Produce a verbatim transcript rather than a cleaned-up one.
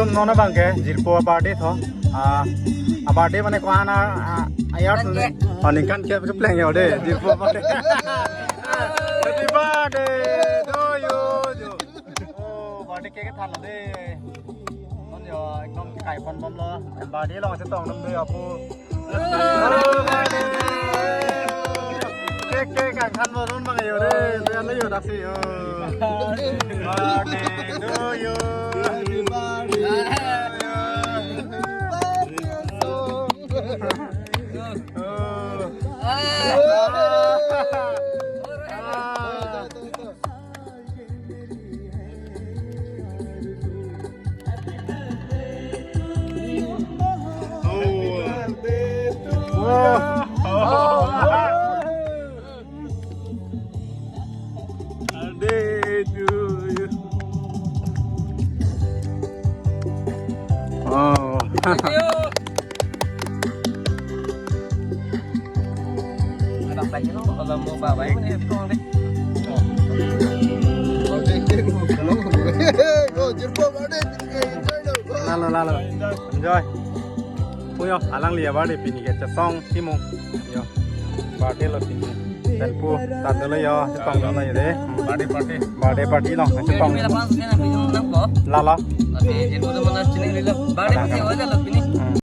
Tum non abang ke Jirpo birthday tho. Ah, a birthday mane ko-an a, a, ayar tu ne. Oh, ningkan ke pleng yo de, Jirpo birthday. Happy birthday to you. Oh, birthday cake than lo de. Non yo, ekdom kai pon bomlo. Birthday along chetong dam de apu. Cake, cake, kangthan mo ron bang yo re, re lo yo daksi yo. Birthday to you. Happy birthday. Oh. Ah. Oh. Thank you. Ada lagi lo, kalau mau bawa ini, tolong deh. Lalo, lalo. Enjoy. Puyo, alangli a-birthday pini ke chesong Timung. Yo. Birthday lo pini. Pen pu, ta dolo yo, chetong dolo yo de. Birthday party. Birthday party lo, chetong. Lalo.